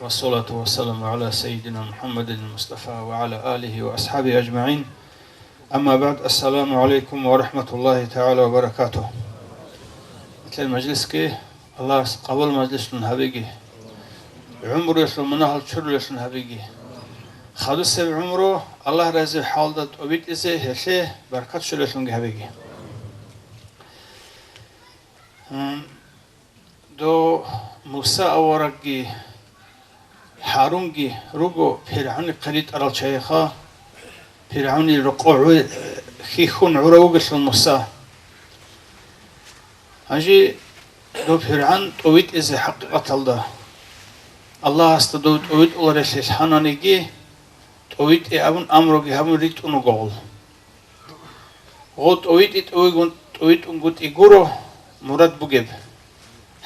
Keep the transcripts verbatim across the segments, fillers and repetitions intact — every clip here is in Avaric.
والصلاة والسلام على سيدنا محمد المصطفى وعلى آله وأصحابه أجمعين. أما بعد، السلام عليكم ورحمة الله تعالى وبركاته. Нилъер мажлисги Аллагьас къабул мажлислъун гьабиги, гӀумруялъул мунагьал чурулелъун гьабиги. Хадусеб гӀумру Аллагь разил хӀалда тӀобитӀизе, гьелъе баркат щолелъунги гьабиги. М, дов Муса аварагги Гьарунги руго ПиргӀунихъе ритӀарал чагӀиха, ПиргӀунил рокъов гӀу-, хьихьун гӀурав вугелъул Муса. Гьанже дов ПиргӀун тӀовитӀизе хӀакъикъаталда, Аллагьасда дов тӀовитӀуларелъе лъананиги, тӀовитӀе абун амруги гьабун ритӀун руго гъол. Гъо тӀовитӀи-, тӀовигун-, тӀовитӀунгутӀи гуро мурад бугеб.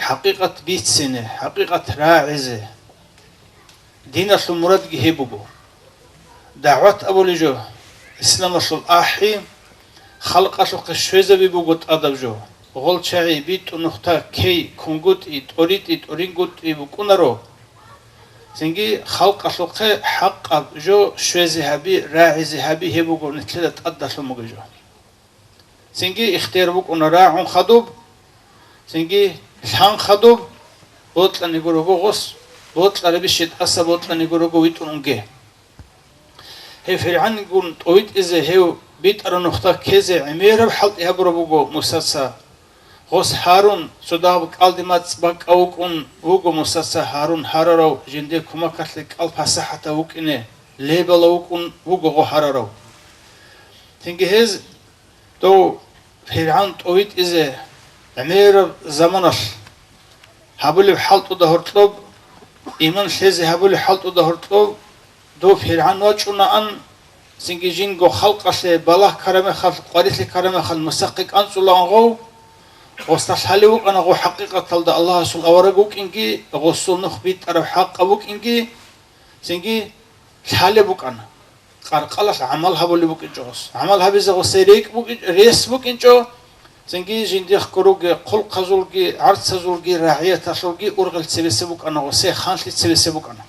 ХӀакъикъат бицине, хӀакъикъат рагӀизе. Диналъул мурадги гьеб буго. ДагӀват абулеб жо, исламалъул ахӀи, халкъалъухъе щвезаби буго тӀадаб жо. Гъол чагӀи битӀун нухда ккей, кунгутӀи, тӀоритӀи, тӀорингутӀи букӀунаро. Цинги халкъалъухъе хӀакъаб жо щвезе гьаби, рагӀизе гьаби, гьеб буго нилъеда тӀадалъун бугеб жо. Цинги ихтияр букӀуна рагӀун хадуб, цинги лъан хадуб, бокьани гурого гъос, бокьарабищи тӀаса бокьани гурого витӀун унге. Гьев ПиргӀунгун тӀовитӀизе, гьев битӀараб нухда ккезе гӀемераб хӀалтӀи гьабураб буго Мусаца. Гъос Гьарун цо дагьаб кӀалдиб мацӀ бакӀав вукӀун вуго Мусаца, Гьарун гьарарав, жиндир кумакалъе кӀал пасахӀатав вукӀине лебалав вукӀун вуго гъо гьарарав. Цинги гьез дов ПиргӀун тӀовитӀизе гӀемераб заманалъ гьабулеб хӀалтӀуда гьоркьоб, иман лъезе гьабулеб хӀалтӀуда гьоркьоб, дов ПиргӀун вачӀунаан, цинги жинго халкъалъе балагь ккараб мехалъ, къварилъи ккараб мехалъ Мусахъе кӀанцӀулаан гъов, гъосда лъалев вукӀана гъов хӀакъикъаталда Аллагьасул авараг вукӀинги, гъосул нух битӀараб хӀакъаб букӀинги, цинги лъалеб букӀана. Къаркъалалъ гӀамал гьабулеб букӀинчӀо гъос. ГӀамал гьабизе гъосие рекӀ букӀин-, рес букӀинчӀо, цинги жиндихъго ругел хъулухъазулги, гӀарцазулги, рагӀияталъулги ургъел цебесеб букӀана гъосие, ханлъи цебесеб букӀана.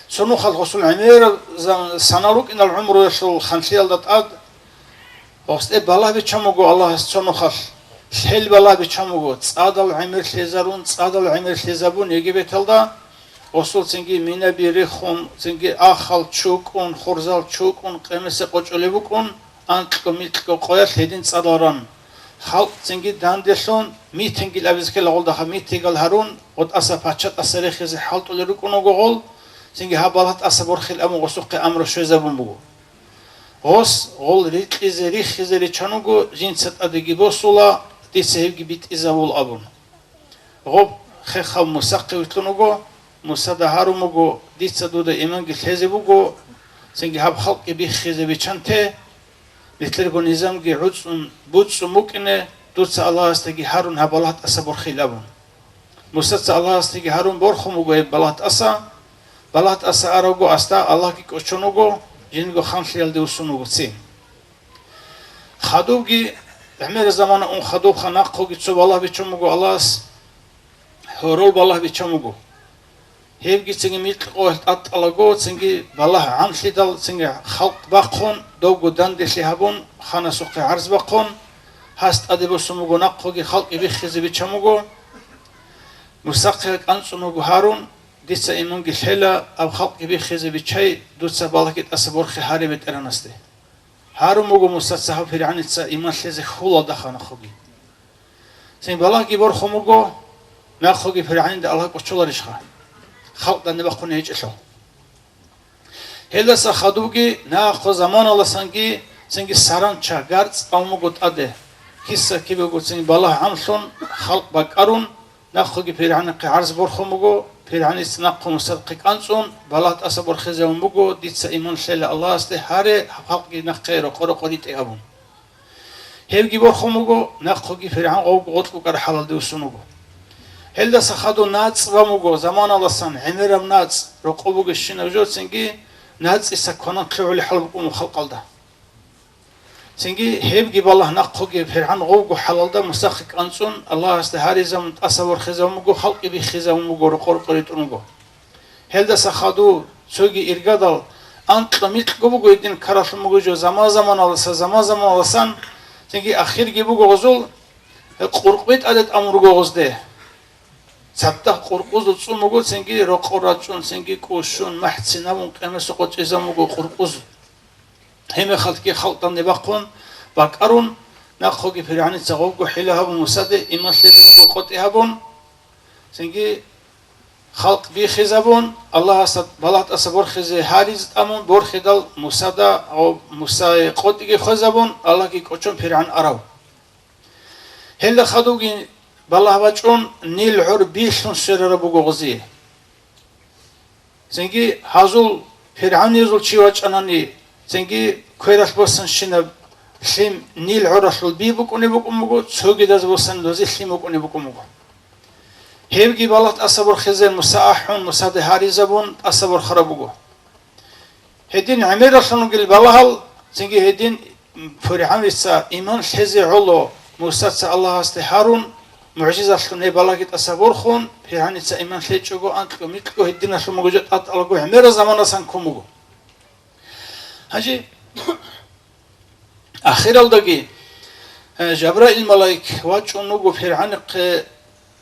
Цо нухалъ гъосул гӀемераб зам-, санал рукӀинал гӀумруялъул ханлъиялда тӀад гъосде балагь биччан буго Аллагьас цо нухалъ. Лъел балагь биччан буго, цӀадал гӀемер лъезарун, цӀадал гӀемер лъезабун Египеталда, гъосул цинги минаби риххун, цинги ахал чукӀун, хурзал чукӀун, къемесе къочӀолеб букӀун, анкьго-микьго къоялъ гьедин цӀадал ран. Халкъ цинги данделъун, митингил абизе ккела гъолдаха, митингал гьарун, гъо тӀаса пача тӀаса рехизе хӀалтӀулел рукӀун вуго гъол, цинги гьаб балагь тӀаса борхил абун гъосухъе амру щвезабун буго. Гъос гъол рикьизе риххизе риччан вуго, жинца тӀадеги босула, дица гьебги битӀизабул абун. Гъоб хехаб Мусахъе вилълъун вуго, Мусада гьарун буго, дица дуда иманги лъезе буго, цинги гьаб халкъги биххизе биччанте, нилъерго низамги гӀуцӀун буцӀцӀун букӀине, дуца Аллагьасдаги гьарун гьаб балагь тӀаса борхил абун. Мусаца Аллагьасдаги гьарун борхун буго гьеб балагь тӀаса, балагь тӀаса аравго асда Аллагьги кӀочон вуго, жинго ханлъиялде вуссун вуго цин. Хадубги, гӀемер замана ун хадубха нахъоги цо балагь биччан буго Аллагьас, гьорол балагь биччан буго. Гьебги цинги микьго тӀатӀалаго, цинги балагь гӀанлъидал, цинги халкъ бахъун, довго данделъи гьабун, ханасухъе гӀарз бахъун, гьас тӀаде босун буго нахъоги халкъги биххизе биччан буго. Мусахъе кӀанцӀун вуго гьарун, дица иманги лъела, аб халкъги биххизе биччай, дуца балагьги тӀаса борхи гьаре БетӀергьанасде. Гьарун буго Мусаца гьав ПиргӀаница иман лъезе хьулалда ханахъуги. Цин балагьги борхун буго, нахъуги ПиргӀанинда Аллагь кӀочоларищха? Халкъ данде бахъуни гьечӀелъул. Гьелдаса хадубги нахъо заманаласанги цинги саранча, гарцӀ, авун буго тӀаде. Киса-кибего цин балагь гӀамлъун, халкъ бакӀарун, нахъоги ПиргӀанихъе гӀарз борхун буго, ПиргӀаница нахъо Мусадахъе кӀанцӀун, балагь тӀаса борхизавун буго, дица иман лъела Аллагьасде, гьаре, гьаб халкъги нахъе рокъо-рокъо ритӀе абун. Гьевги борхун буго, нахъоги ПиргӀан гъовго гъоркь букӀараб хӀалалде вуссун вуго. Гьелдаса хадув нацӀ бан буго, заманаласан гӀемераб нацӀ, рокъо бугебщинаб жо, цинги нацӀиса кванан лъугӀулеб хӀал букӀун халкъалда. Цинги гьебги балагь нахъоги ПиргӀан гъовго хӀалалда Мусахъе кӀанцӀун, Аллагьасде гьаризабун, тӀаса борхизабун буго, халкъги биххизабун буго, рокъор къоритӀун буго. Гьелдаса хадув цоги иргадал анкьго-микьго буго гьедин ккаралъун буго жо заман-заманалдаса заман-заманалдасан, цинги ахирги буго гъозул, къуркъби тӀаде тӀамун руго гъозде. Цадахъ къуркъузул цӀун буго, цинги рокъор рачӀун, цинги кӀущун, махӀцин абун, къемесухъ чӀезабун буго къуркъуз. Гьебмехалъги халкъалде бахъун бакӀарун, нахъоги ПиргӀаница гъобго хӀила гьабун Мусаде, иман лъезе буго къотӀи гьабун, цинги халкъ биххизабун, Аллагьасда балагь тӀаса борхизе гьариз тӀамун, борхидал Мусада ва Мусае къотӀиги хвезабун, Аллагьги кӀочон ПиргӀан арав. Гьелда хадуги балагь бачӀун, Нил гӀур билълъун сверараб буго гъози. Цинги гьазул ПиргӀавнизул чи вачӀанани, цинги квералъ босанщинаб лъим Нил гӀуралъул би букӀунеб букӀун буго, цогидаз босани дозе лъим букӀунеб букӀун буго. Гьебги балагь тӀаса борхизе Муса ахӀун, Мусаде гьаризабун, тӀаса борхараб буго. Гьедин гӀемералъун ругел балагьал, цинги гьедин ПиргӀавница иман лъезе гӀоло, Мусаца Аллагьасде гьарун, мугӀжизатлъун гьеб балагьги тӀаса борхун, ПиргӀавница иман лъечӀого, анкьго-микьго гьединалъун буго жо тӀатӀалаго гӀемерал заманасан ккун буго. Гьанже ахиралдаги, э, Жабраил малаик вачӀун вуго ПиргӀанихъе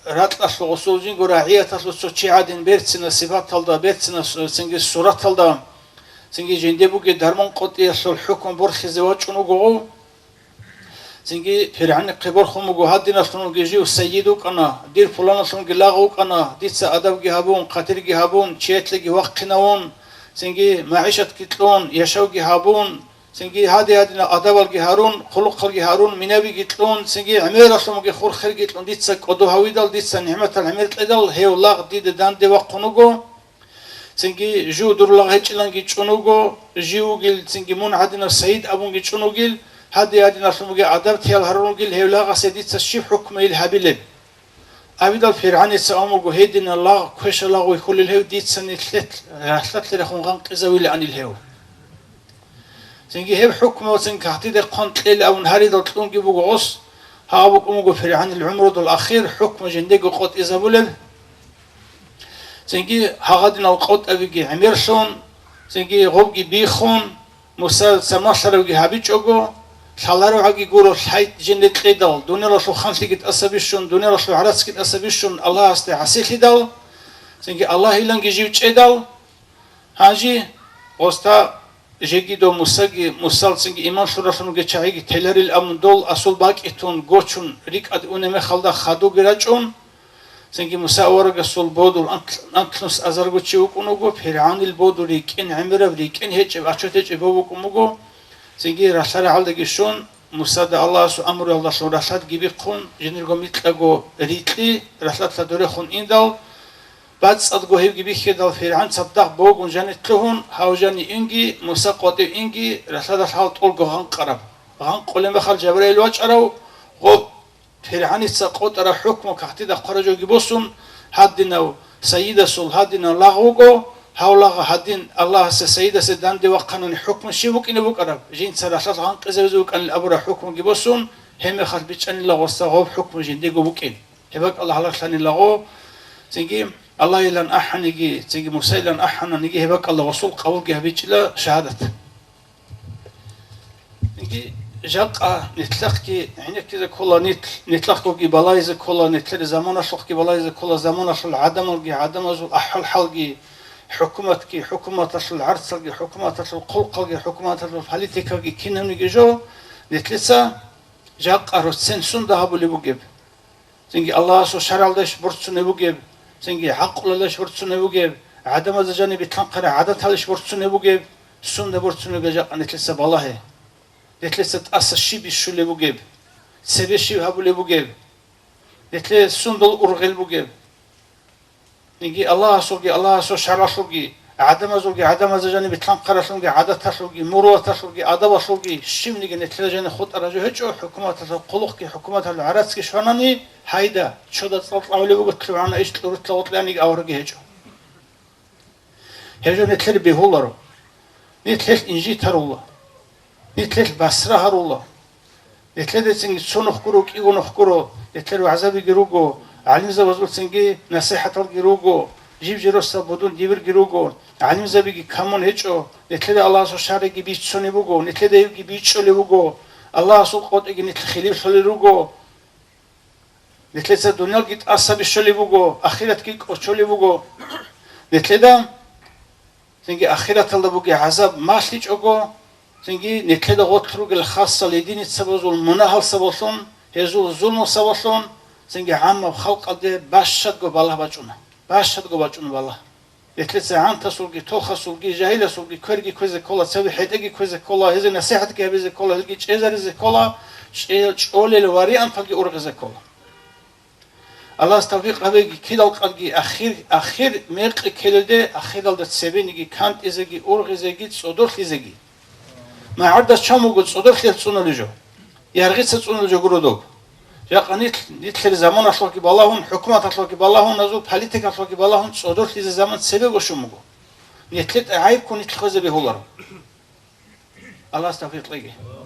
ракьалъул гъосул жинго рагӀияталъул цо чи гӀадин берцинаб сипаталда, берцинаб су-, цинги сураталда, цинги жинде бугеб дарман къотӀиялъул хӀукму борхизе вачӀун вуго гъов. Цинги ПиргӀанихъе борхун буго, гьадиналъун вугев жив сайид вукӀана, дир пуланалъунги лагъ вукӀана, дица адабги гьабун, хъатирги гьабун, чиятлъиги вахъинавун, цинги магӀишатги кьун, яшавги гьабун, цинги гьади-гьадинал адабалги гьарун, хъулухъалги гьарун, минабиги кьун, цинги гӀемералъун бугеб хурхерги кьун, дица кӀодо гьавидал, дица нигӀматал гӀемер кьедал, гьев лагъ дида данде вахъун вуго. Цинги жив дур лагъ гьечӀиланги чӀун вуго, жив вугил, цинги мун гьадинав сайид абунги чӀун вугил, гьади-гьадиналъун бугеб адаб-тиял гьарун вугил, гьев лагъасе дица щиб хӀукмуйил гьабилеб? Абидал ПиргӀаница ун вуго, гьединал лагъ, квешал лагъ вихьулел гьев, дицани лъет-, ралъдалъе рахун гъанкъизавилаанил гьев. Цинги гьеб хӀукму цин кагътиде хъван кьела абун гьаридал кьунги буго гъос, гьаб букӀун буго ПиргӀанил гӀумрудул ахир хӀукму жиндего къотӀизабулеб. Цинги гьагъадинал къотӀабиги гӀемерлъун, цинги гъобги биххун, Муса цамалъарабги гьабичӀого, лъаларебгӀаги гуро лъай жинде кьедал, дуниялалъул ханлъиги тӀаса бищун, дуниялалъул гӀарацги тӀаса бищун Аллагьасде гӀасилъидал, цинги Аллагьиланги жив чӀедал, гьанже гъоста жеги дов Мусаги, Мусал цинги иман лъуралъун ругел чагӀиги теларил абун, дол асул бакӀитун, гочун, рикӀкӀад унеб мехалда хадуги рачӀун, цинги Муса аварагасул бодул анкь-, анкьнус азарго чи вукӀун вуго, ПиргӀанил боду рикӀкӀин гӀемераб, рикӀкӀин гьечӀеб, ачут гьечӀеб бо букӀун буго. Цинги ралъа-рагӀалдаги щун, Мусада Аллагьасул амруялдалъун ралъадги бихъун, жинирго микьаго рикьи, ралъад лъадорехун индал, бацӀцӀадго гьевги бихьидал, ПиргӀан цадахъ богун жанир лъугьун, гьав жани инги, Муса къватӀив инги, ралъадалъ гьал тӀолго гъанкъараб. Гъанкъулеб мехалъ Жабраил вачӀарав, гъоб ПиргӀаница къотӀараб хӀукму кагътида хъвараб жоги босун, гьадинав сайидасул гьадинав лагъ вуго, гьав лагъ гьадин Аллагьасе сайидасе данде вахъанани хӀукму щиб букӀине букӀараб, жинца ралъад гъанкъизавизе вукӀанил абураб хӀукмуги босун, гьебмехалъ бичӀчӀанила гъоса гъоб хӀукму жиндиего букӀин. Гьеб бакӀалда гьалаглъанила гъо, цинги Аллагьилан ахӀаниги, цинги Мусайилан ахӀананиги, гьеб бакӀалда гъосул къабулги гьабичӀила шагьадат. Цинги жакъа нитлъахъги гӀенеккизе ккола, нитл-, нитлъахъгоги балагьизе ккола, нитлъер заманалъухъги балагьизе ккола, заманалъул гӀадамалги, гӀадамазул ахӀвал-хӀалги, хӀукуматги, хӀукуматалъул гӀарцалги, хӀукуматалъул хъулухъалги, хӀукуматалъул политикаги кинабниги жо, нитлъица жакъа росцен сунда гьабулеб бугеб. Цинги Аллагьасул шаргӀалдайищ борцунеб бугеб, цинги гӀакълуялдайищ борцунеб бугеб, гӀадамазда жаниб битлъанхъараб гӀадаталищ борцунеб бугеб, сунда борцунеб бугеб жакъа нитлъица балагье. Нитлъица тӀаса щиб бищулеб бугеб, цебе щиб гьабулеб бугеб, нитлъе сундул ургъел бугеб. Цинги Аллагьасулги, Аллагьасул шаргӀалъулги, гӀадамазулги, гӀадамазда жаниб битлъанхъаралъунги, гӀадаталъулги, муруваталъулги, адабалъулги, щибниги нитлъила жаниб хутӀараб жо гьечӀо, хӀукуматалъул хъулухъги, хӀукуматалъул гӀарацги щванани, гьайда, чода цӀалцӀавулеб буго, лъугӀана иш кьурулъа гъоркьаниги аварагги гьечӀо. Гьеб жо нитлъер бегьуларо. Нитлъелъ инжит гьарула. Нитлъелъ басра гьарула. Нилъеда цинги цо нух гуро, кӀиго нух гуро, нилъер вагӀзабиги руго, гӀалимзабазул цинги насихӀаталги руго, жиб-жиросал будун дибирги руго, гӀалимзабиги камун гьечӀо, нилъеда Аллагьасул шаригӀги бицунеб буго, нилъеда гьебги бичӀчӀулеб буго, Аллагьасул къотӀиги нилъ хилиплъулел руго. Нилъеца дуниялги тӀаса бищулеб буго, ахиратги кӀочолеб буго. Нилъеда цинги ахираталда бугеб гӀазаб малъичӀого, цинги нилъеда гъорлъ ругел хасал единицабазул мунагьал сабаблъун, гьезул зулму сабаблъун, цинги гӀаммаб халкъалде бащадго балагь бачӀуна. Бащадго бачӀуна балагь. Нилъеца гӀантасулги, толхасулги, жагьиласулги кверги кквезе ккола, цебе хӀетӀеги кквезе ккола, гьезие насихӀатги гьабизе ккола, гьелги чӀезаризе ккола, чӀе-, чӀолел варианталги ургъизе ккола. Аллагьас тавфикъ гьабеги, кидал къадги ахир, ахир мекъи ккелелде, ахиралда цебениги кантӀизеги, ургъизеги, цӀодорлъизеги. МагӀардас чан буго цӀодорлъиялъ цӀунулев жо? Яргъица цӀунулев жо гуро доб. Жакъа нилъ, нилъер заманалъухъги балагьун, хӀукуматалъухъги балагьун, назул политикалъухъги балагьун цӀодорлъизе заман цебе бошун буго. Нилъеда гӀайиб ккун нилъ хвезе бегьуларо. Аллагьас тавфикъ кьеги.